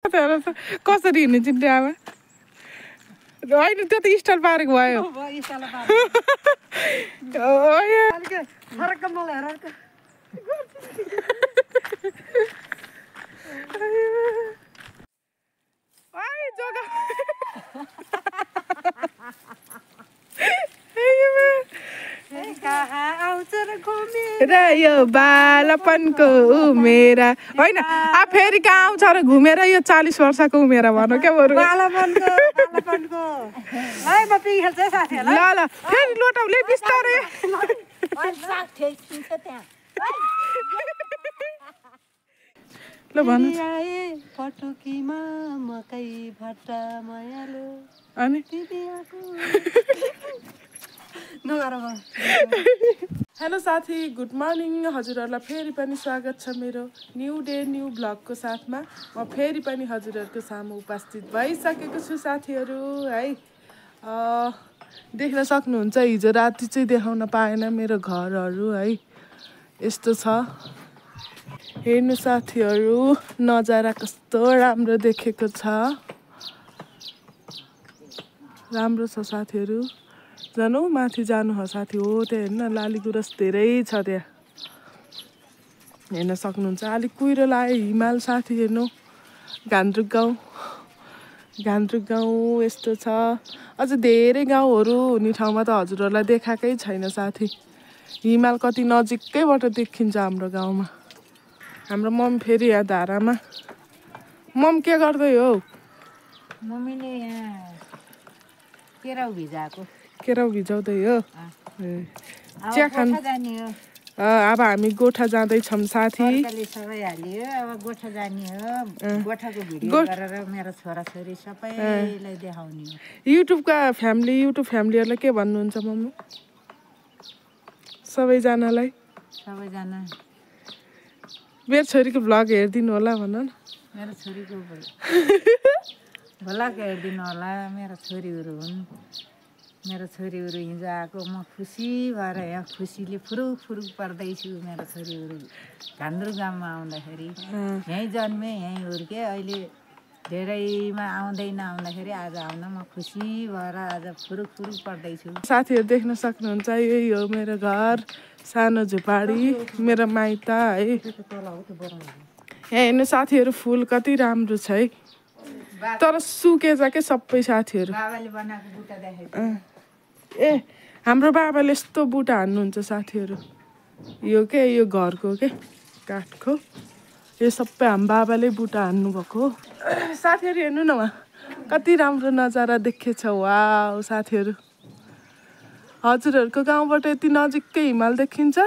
कसरी हिँड्ने चिन्ड्यामा होइन त्यो त स्टाइल पारेको भयो र यो बालपनको उमेरा होइन फेरि कहाँ आउँछ र घुमेर यो 40 वर्षको उमेरा भनौँ क्या बरु ल ल फेरि लोटाउले बिस्तारै ल भन्नु अनि हेलो साथी गुड मर्निङ हजुरहरूलाई फेरि पनि स्वागत छ मेरो न्यू डे न्यू ब्लगको साथमा म फेरि पनि हजुरहरूको सामु उपस्थित भइसकेको छु साथीहरू है देख्न सक्नुहुन्छ हिजो राति चाहिँ देखाउन पाएन मेरो घरहरू है यस्तो छ हेर्नु साथीहरू नजारा कस्तो राम्रो देखेको छ राम्रो छ साथीहरू जानु माथि जानु हो साथी हो त्यहाँ हेर्न लाली गुरस धेरै छ त्यहाँ हेर्न सक्नुहुन्छ अलिक कुहिरो लाग्यो हिमाल साथी हेर्नु घान्द्रुक गाउँ यस्तो छ अझ धेरै गाउँहरू हुने ठाउँमा त हजुरहरूलाई देखाएकै छैन साथी हिमाल कति नजिकैबाट देखिन्छ हाम्रो गाउँमा हाम्रो मम फेरि यहाँ धारामा मम के गर्दै हो मम्मीले यहाँ केराउ भिजाउँदै हो चिया खानु अब हामी गोठा जाँदैछौँ साथी युट्युब फ्यामिलीहरूलाई के भन्नुहुन्छ मम्मी सबैजनालाई मेरो छोरीको भ्लग हेरिदिनु होला भन न मेरो छोरीको भ्लग हेरिदिनु होला मेरो छोरीहरू हुन् मेरो छोरीहरू हिजो आएको म खुसी भएर यहाँ खुसीले फुरुक पर्दैछु मेरो छोरीहरू घान्द्रुक गाउँमा आउँदाखेरि यहीँ जन्मेँ यहीँ हुर्केँ अहिले धेरैमा आउँदाखेरि आज आउन म खुसी भएर आज फुरुक पर्दैछु साथीहरू देख्न सक्नुहुन्छ यही हो मेरो घर सानो झुपाडी मेरो माइत है यहाँ हेर्नु साथीहरू फुल कति राम्रो छ है तर सुकेछ के सबै साथीहरू ए हाम्रो बाबाले यस्तो बुटा हान्नुहुन्छ साथीहरू यो घरको के काठको यो सबै हाम्रो बाबाले बुटा हान्नुभएको साथीहरू हेर्नु न उहाँ कति राम्रो नजारा देखेछ वाउ साथीहरू हजुरहरूको गाउँबाट यति नजिकै हिमाल देखिन्छ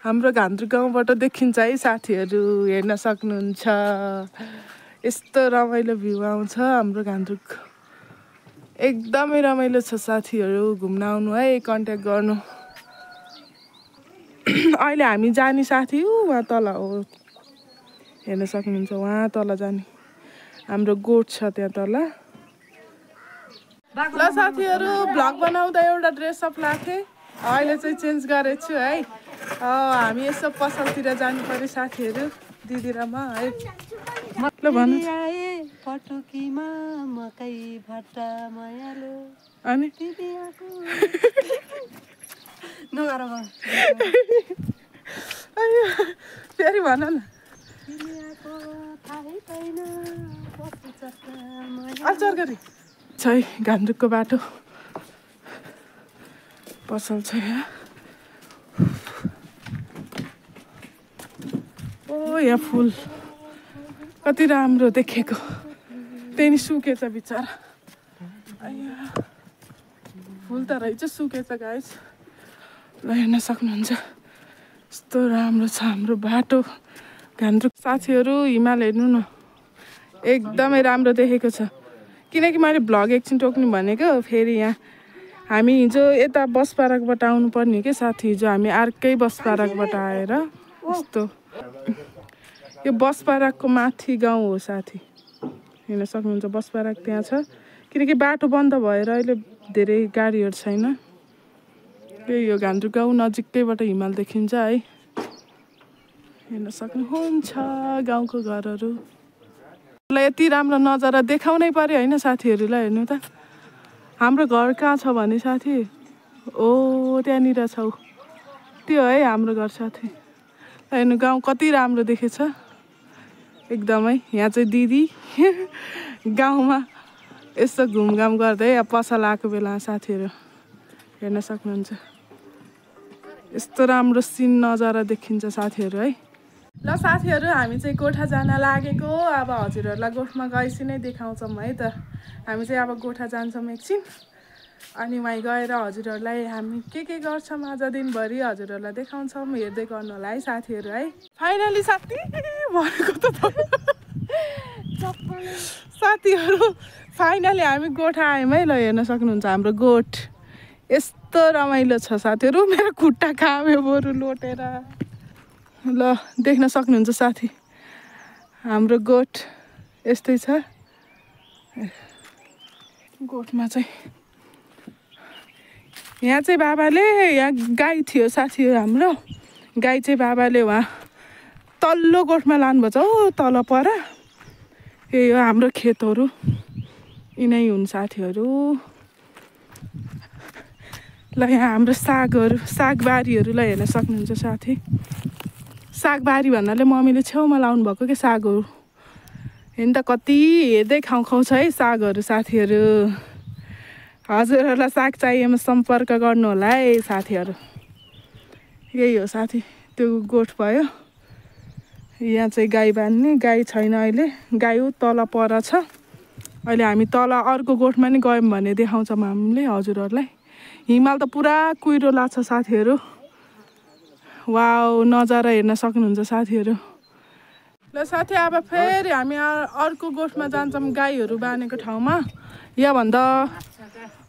हाम्रो घान्द्रुक गाउँबाट देखिन्छ है साथीहरू हेर्न सक्नुहुन्छ यस्तो रमाइलो भ्यू आउँछ हाम्रो घान्द्रुक एकदमै रमाइलो छ साथीहरू घुम्न आउनु है कन्ट्याक्ट गर्नु अहिले हामी जाने साथी उहाँ तल हो हेर्न सक्नुहुन्छ उहाँ तल जाने हाम्रो गोठ छ त्यहाँ तल ल साथीहरू भ्लग बनाउँदा एउटा ड्रेसअप लाथेँ अहिले चाहिँ चेन्ज गरेको छु है हामी यसो पसलतिर जानु पर्यो साथीहरू दिदी र म है ल भन्नु अनि फेरि भन न छै घान्द्रुकको बाटो पसल छ यहाँ ओ यहाँ फुल कति राम्रो देखेको त्यही नि सुकेछ बिचरा फुल त रहेछ सुकेछ गाइस ल हेर्न सक्नुहुन्छ यस्तो राम्रो छ हाम्रो बाटो घान्द्रुक साथीहरू हिमाल हेर्नु न एकदमै राम्रो देखेको छ किनकि मैले भ्लग एकछिन टोक्नु भनेको फेरि यहाँ हामी हिजो यता बस पार्कबाट आउनु पर्ने के साथी हिजो हामी अर्कै बस पार्कबाट आएर यस्तो यो बस पार्कको माथि गाउँ हो साथी हेर्न सक्नुहुन्छ बस पार्क त्यहाँ छ किनकि बाटो बन्द भएर अहिले धेरै गाडीहरू छैन यही हो घान्द्रुक गाउँ नजिकैबाट हिमाल देखिन्छ है हेर्न सक्नुहुन्छ गाउँको घरहरू। ल यति राम्रो नजारा देखाउनै पर्यो होइन साथीहरूलाई। हेर्नु त हाम्रो घर कहाँ छ भने साथी ओ त्यहाँनिर छौ त्यो है हाम्रो घर साथी। हेर्नु गाउँ कति राम्रो देखेछ एकदमै। यहाँ चाहिँ दिदी गाउँमा यसो घुमघाम गर्दै पसल आएको बेला साथीहरू हेर्न सक्नुहुन्छ। यस्तो राम्रो सिन नजारा देखिन्छ साथीहरू है। ल साथीहरू हामी चाहिँ गोठा जान लागेको। अब हजुरहरूलाई गोठमा गएपछि नै देखाउँछौँ है त। हामी चाहिँ अब गोठा जान्छौँ एकछिन अनि वहीँ गएर हजुरहरूलाई हामी के गर्छौँ आज दिनभरि हजुरहरूलाई देखाउँछौँ। हेर्दै गर्नु होला है साथीहरू है। फाइनली साथी भनेको त साथीहरू फाइनली हामी गोठा आयौँ है। ल हेर्न सक्नुहुन्छ हाम्रो गोठ यस्तो रमाइलो छ साथीहरू। मेरो खुट्टा काम्यो बरु लोटेर। ल देख्न सक्नुहुन्छ साथी हाम्रो गोठ यस्तै छ। गोठमा चाहिँ यहाँ चाहिँ बाबाले यहाँ गाई थियो साथीहरू। हाम्रो गाई चाहिँ बाबाले वहाँ तल्लो गोठमा लानुभएको छ हो तल पर। यही हो हाम्रो खेतहरू यिनै हुन् साथीहरू। ल यहाँ हाम्रो सागबारीहरूलाई हेर्न सक्नुहुन्छ साथी। सागबारी भन्नाले मम्मीले छेउमा लाउनु भएको के सागहरू हेर्नु त कति हेर्दै खाउँ छ है सागहरू साथीहरू। हजुरहरूलाई साग चाहिएमा सम्पर्क गर्नु होला है साथीहरू। यही हो साथी त्यो गोठ भयो। यहाँ चाहिँ गाई बान्ने गाई छैन अहिले। गाई तल पर छ। अहिले हामी तल अर्को गोठमा नि गयौँ भने देखाउँछौँ हामीले हजुरहरूलाई। हिमाल त पुरा कुहिरो लाग्छ साथीहरू। वाउ नजारा हेर्न सक्नुहुन्छ साथीहरू। ल साथी अब फेरि हामी अर्को गोठमा जान्छौँ गाईहरू बानेको ठाउँमा। याभन्दा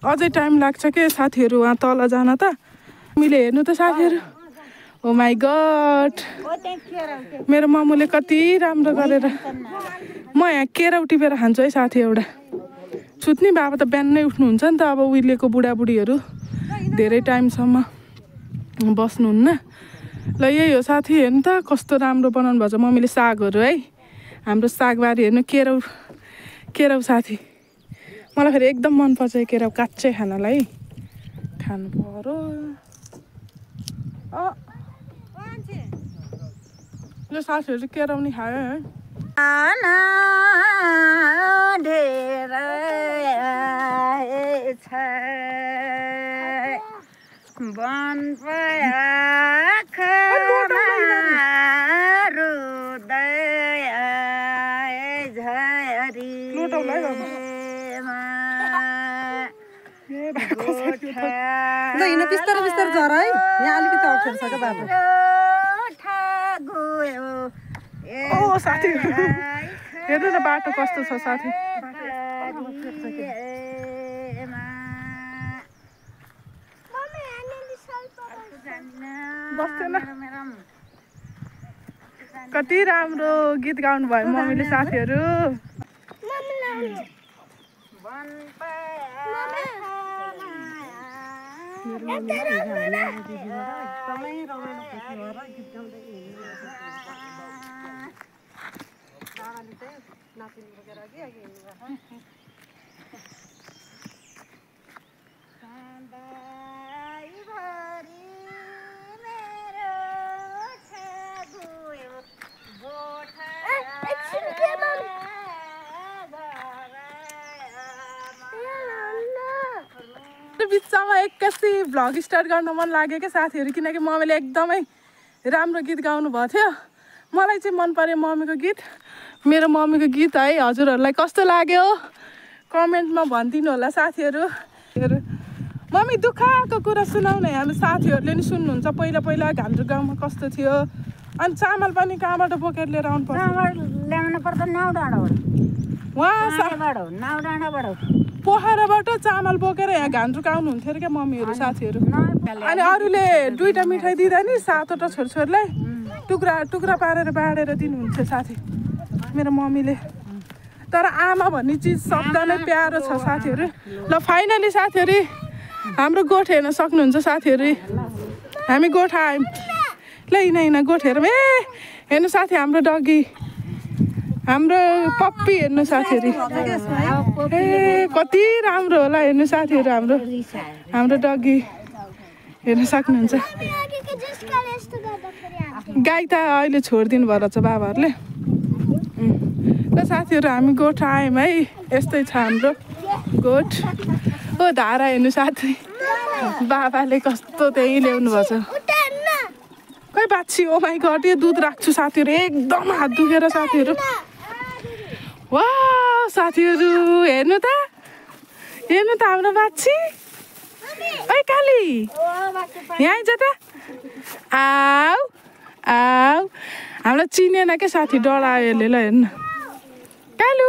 अझै टाइम लाग्छ के साथीहरू वहाँ तल जान त। हामीले हेर्नु त साथीहरू ओ माई गड मेरो मामुले कति राम्रो गरेर। म यहाँ केराउ टिपेर खान्छु है साथी एउटा। सुत्ने बाबा त बिहान नै उठ्नुहुन्छ नि त। अब उहिलेको बुढाबुढीहरू धेरै टाइमसम्म बस्नुहुन्न। ल यही हो साथी हेर्नु त कस्तो राम्रो बनाउनु भएको छ मम्मीले सागहरू है। हाम्रो सागबारी हेर्नु केराउ साथी। मलाई फेरि एकदम मनपर्छ केराउ काँचै खानलाई खानु पर्यो। ल साथीहरू केराउ नि खायो है। बिस्तारै बिस्तारै झर है। यहाँ अलिकति अप्ठ्यारो छ क्या बाटो। ओ साथी हेर्नु न बाटो कस्तो छ साथी। बस्दैन कति राम्रो गीत गाउनु भयो मम्मीले साथीहरू। बिचमा एक्कासी भ्लग स्टार्ट गर्न मन लाग्यो क्या साथीहरू। किनकि मम्मीले एकदमै राम्रो गीत गाउनु भएको थियो। मलाई चाहिँ मन पर्यो मम्मीको गीत। मेरो मम्मीको गीत है हजुरहरूलाई कस्तो लाग्यो कमेन्टमा भनिदिनु होला साथीहरू। मम्मी दुःखको कुरा सुनाउ न। हाम्रो साथीहरूले नि सुन्नुहुन्छ पहिला हाम्रो गाउँमा कस्तो थियो। अनि चामल पनि कहाँबाट बोकेर लिएर आउनु पर्छ? ल्याउनु पर्छ नाउडाँडाबाट। पोखराबाट चामल बोकेर यहाँ घान्द्रुक आउनुहुन्थ्यो अरे क्या मम्मीहरू साथीहरू। अनि अरूले 2टा मिठाई दिँदा नि 7वटा छोरछोरलाई टुक्रा पारेर बाँडेर दिनुहुन्थ्यो साथी मेरो मम्मीले। तर आमा भन्ने चिज शब्द नै प्यारो छ साथीहरू। ल फाइनली साथीहरू हाम्रो गोठ हेर्न सक्नुहुन्छ साथीहरू। हामी गोठ आयौँ। ल यिन गोठ हेरौँ। हेर्नु साथी हाम्रो डगी हाम्रो पप्पी हेर्नु साथीहरू ए कति राम्रो होला हेर्नु साथीहरू हाम्रो डगी हेर्न सक्नुहुन्छ गाई त अहिले छोडिदिनु भयो रहेछ बाबाहरूले ल साथीहरू हामी गोठ आयौँ है यस्तै छ हाम्रो गोठ ओ धारा हेर्नु साथी बाबाले कस्तो त्यही ल्याउनु भएको छ खै बाछी ओ माई गड यो दुध राख्छु साथीहरू एकदम हात दुखेर साथीहरू वा साथीहरू हेर्नु त हाम्रो बाछी ओइ काली यहाँ आइज त आऊ हामीलाई चिनेन क्या साथी डरायो यसले ल हेर्नु कालु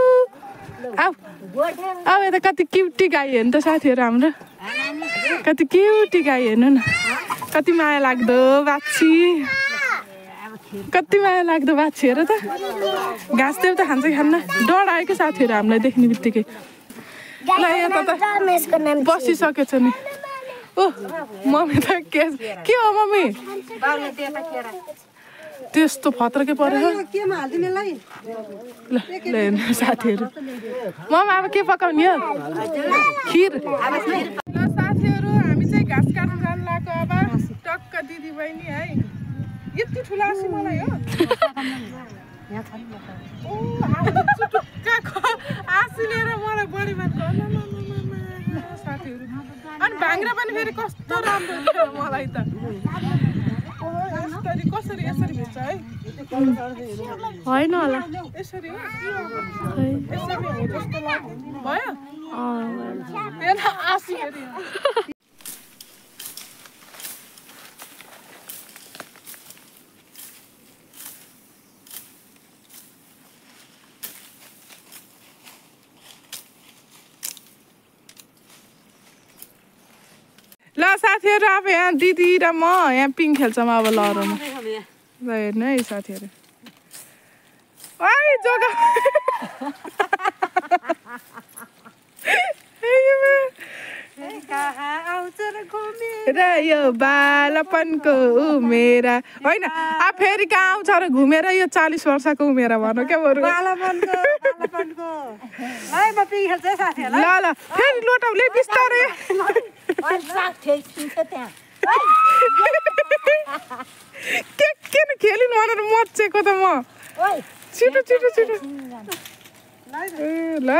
आऊ यता कति क्युटी गाई हेर्नु त साथीहरू हाम्रो कति क्युटी गाई हेर्नु न कति माया लाग्दो बाछी कति माया लाग्दो बाछी हेर त घाँस देऊ त खान्छ कि खान्न डरायो क्या साथीहरू हामीलाई देख्ने बित्तिकै ल यता त बसिसकेछ नि ओ मम्मी त के हो मम्मी त्यस्तो फत्रकै परेको ल हेर्नु साथीहरू मम्मी अब के पकाउने हो खिर ल साथीहरू हामी चाहिँ घाँस काट्नु जानु लागेको अब टक्क दिदी बहिनी है यति ठुलो आसी मलाई हो आसी लिएर मलाई बढी मात्र साथीहरू अनि भाङ्रा पनि फेरि कस्तो राम्रो थियो मलाई त कसरी यसरी भेट्छ है होइन होला यसरी हो जस्तो लाग्यो भयो आसी फेरि ल साथीहरू अब यहाँ दिदी र म यहाँ पिङ खेल्छौँ अब लहरमा ल हेर्नु है साथीहरू जोगा र यो बालपनको उमेरा होइन अब फेरि कहाँ आउँछ र घुमेर यो 40 वर्षको उमेर भनौँ क्या बरु ल फेरि लोटाउले बिस्तारै किन खेलिनु भनेर मचेको त म छिटो ल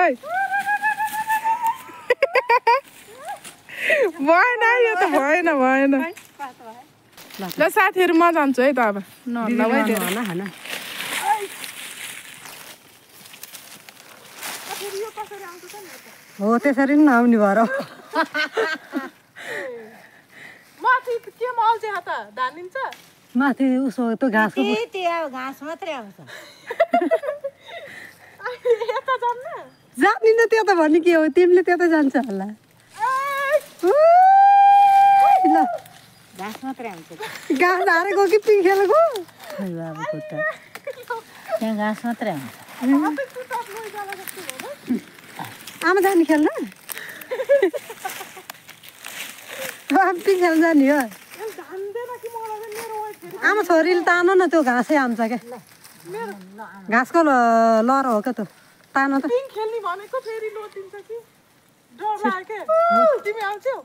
भएन यो त भएन ल साथीहरू म जान्छु है त अब हो त्यसरी नि नआउने भएर माथि के मल्छ त धान दिन्छ माथि उसो त्यो घाँसको घाँस मात्रै आउँछ यता जान्न जान्दिन त्यो त भन्ने के हो तिमीले त्यता जान्छ होला ल घाँस मात्रै आउँछ घाँस हारेको कि पिङ खेलेको त्यहाँ घाँस मात्रै आउँछ आमा जाने खेल्न पिङ खेल्न जाने हो आमा छोरीले तान न त्यो घाँसै आउँछ क्या घाँसको लर हो क्या त्यो तान त खेल्ने भनेको फेरि लोटिन्छ कि डर लाग्यो तिमी आउँछौ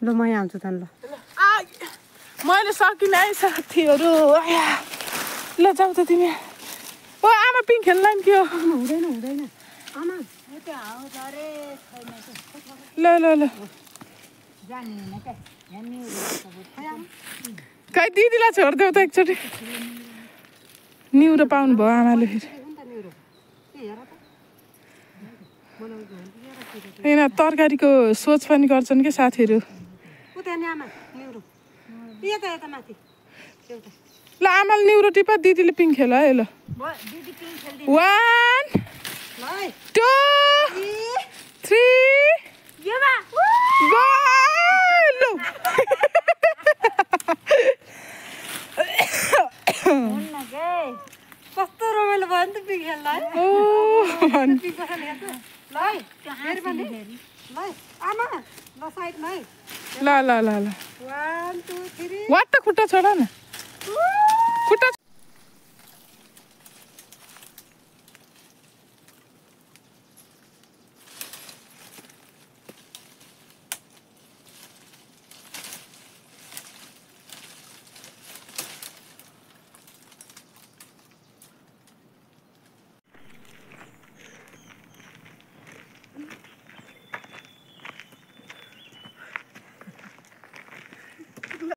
ल म आउँछु त ल मैले सकिनँ है साथीहरू ल जाऊ त तिमी ओ आमा पिङ खेल्न के हो हुँदैन आमा ल खै दिदीलाई छोडिदेऊ त एकचोटि निउरो पाउनु भयो आमाले फेरि होइन तरकारीको सोच पनि गर्छन् कि साथीहरू ल आमाले निउरो टिपा दिदीले पिङ खेल है ल 1 2 3 गो कस्तो रमाइलो भयो नि त पिङ खेल्न ल 1 2 3 वाट त खुट्टा छोड न खुट्टा